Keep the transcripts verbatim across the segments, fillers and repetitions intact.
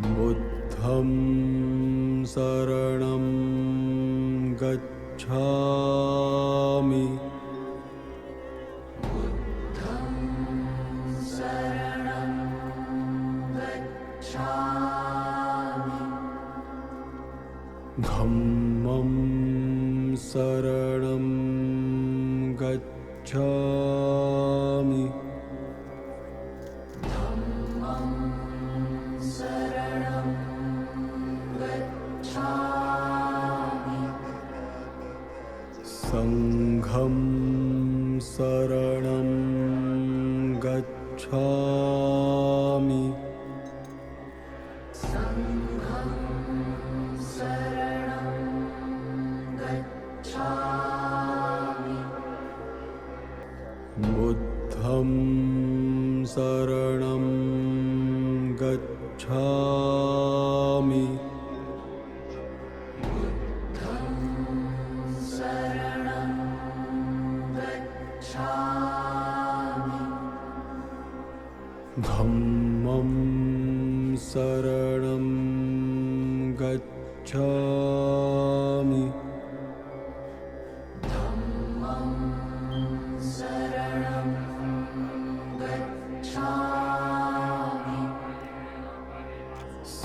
बुद्धं शरणं गच्छामि। धम्मं शरणं गच्छामि। सङ्घं शरणं गच्छामि। बुद्धं शरणं गच्छामि। धम्मं शरणं गच्छामि।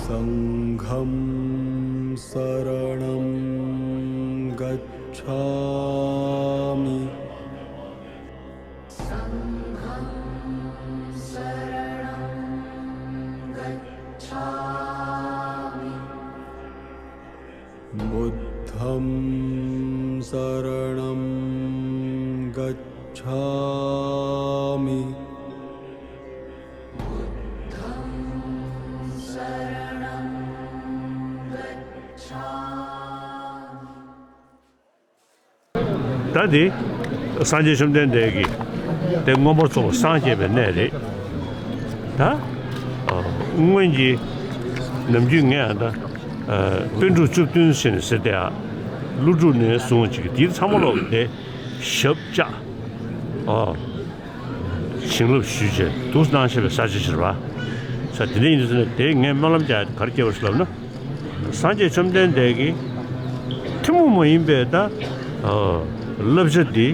सङ्घं शरणं गच्छामि। बुद्धं शरणं गच्छामि। ད་འདི་སངས་རྒྱས་བཅོམ་ལྡན་འདས་ཀྱིས་དེ་མངོན་པར་རྫོགས་པར་སངས་རྒྱས་པའི་གནས་རེད། ད་ཨ་སྔོན་གྱི་ནམ་རྒྱུན་ངས་ད་ཨ་པཎ་གྲུབ་བཅུ་བདུན་ཟེར་ནས་ཟེར་དེ་ཨ་ཀླུ་སྒྲུབ་ནས་བཟུང་ཅིག་འདི་ཚང་མ་ལོག་དེ་ཞབས་བཅགས་ཨ། བྱིན་རླབས་ཞུས་བྱས་འདུག་གནང་བྱས་པའི་ས་ཆ་ཞིག་རེད་པ། ས་དེ་འདྲ་ཡིན་དུས་ཙམ་ནས་དེ་ངས་སྨོན་ལམ་རྒྱག་ཡ་དེ་ག་རེ་སྐྱེ་བ་ཞིག་ལབ་ན། སངས་རྒྱས་བཅོམ་ལྡན་འདས་ཀྱིས་ཐུན་མོང་མ་ཡིན་པའི་ད་ཨ་བསླབ་བྱ་འདི་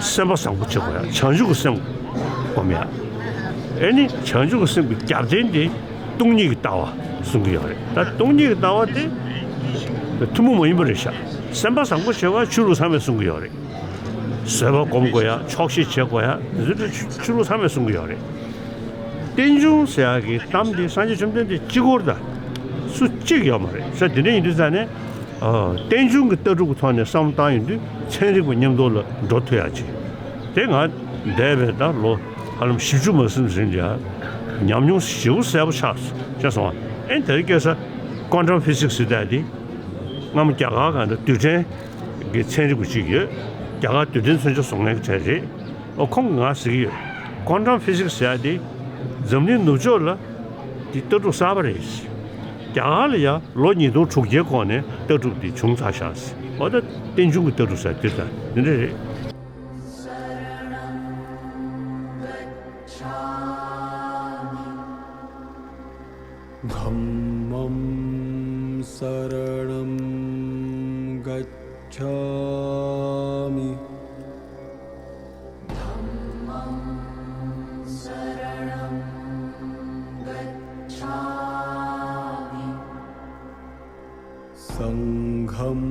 སེམས་པ་བཟང་པོ་བྱེད་དགོས་ཡ། བྱང་ཆུབ་ཀྱི་སེམས་སྒོམ་ཡ། ཨེ་ནི་བྱང་ཆུབ་ཀྱི་སེམས་ཀྱི་རྒྱབ་རྟེན་དེ་སྟོང་ཉིད་ཀྱི་ལྟ་བ་གསུང་གི་ཡོད་རེད། ད་སྟོང་ཉིད་ཀྱི་ལྟ་བ་དེ་ཐུན་མོང་མ་ཡིན་པ་རེད་ཤག་སེམས་པ་བཟང་པོ་བྱེད་པ་ཆོས་ལུགས་ཚང་མས་གསུང་གི་ཡོད་རེད། བཟོད་པ་སྒོམ་དགོས་ཡ། ཆོག་ཤེས་བྱེད་དགོས་ཡ། འདི་ཚོ་ཆོས་ལུགས་ཚང་མས་གསུང་གི་ཡོད་རེད། རྟེན་འབྱུང་ཟེར་ཡག་གི་གཏམ་དེ་སངས་རྒྱས་བཅོམ་ལྡན་འདས་གཅིག་པོར་ད་སུ་གཅིག་ཡོད་མ་རེད་ཟེར། དེ་འདྲ་ཡིན་དུས་ཙང་ནས་ཨ་རྟེན་འབྱུང་གི་ལྟ་གྲུབ་ཀྱི་ཐོག་ནས་བསམ་བློ་བཏང་ཡོང་དུས་ཚན་རིག་པ་མཉམ་དུ་ལ་འགྲོ་ཐུབ་ཡག་ཅིག་དེ་ང་འདས་པའི་ད་ལོ་ཧ་ལམ་བཞི་བཅུ་མ་ཟིན་རིང་ལ་ཉམས་མྱོང་ཞེ་པོ་གསལ་པོ་ཆགས་ཆགས་སོང་བ། ཨེ་དེ་རིང་ཁ་སང་ཀོན་ཊམ་ཕི་སིག་སི་ཟེར་ཡག་དེ་སྔ་མོ་རྒྱ་གར་གང་དུ་རྡུལ་ཕྲན་གྱི་ཚན་རིག་པ་ཅིག་ཡོད། རྒྱ་གར་རྡུལ་ཕྲན་མཚོན་ཆ་བཟོ་མཁན་གྱི་གྲས་རེད། ཨོ་ཁོང་གིས་ང་ཟེར་གྱི་ཡོད། ཀོན་ཊམ་ཕི་སིག་སི་ཟེར་ཡག་དེ་འཛམ་གླིང་ནུབ་ཕྱོགས་ལ་དེ་ལྟ་གྲུབ་གསར་པ་རེད། རྒྱ་གར་ལ་ཡང་ལོ་ཉིས་སྟོང་དྲུག་བརྒྱའི་གོང་ནས་ལྟ་གྲུབ་དེ་བྱུང་ཚར་ཤག་ཟེར། ཨོ་ད་རྟེན་འབྱུང་གི་ལྟ་གྲུབ་ཟེར་དེ་ད་འདི་འདྲ་རེད། धम्मं शरणं गच्छामि। सङ्घं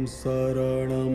शरणं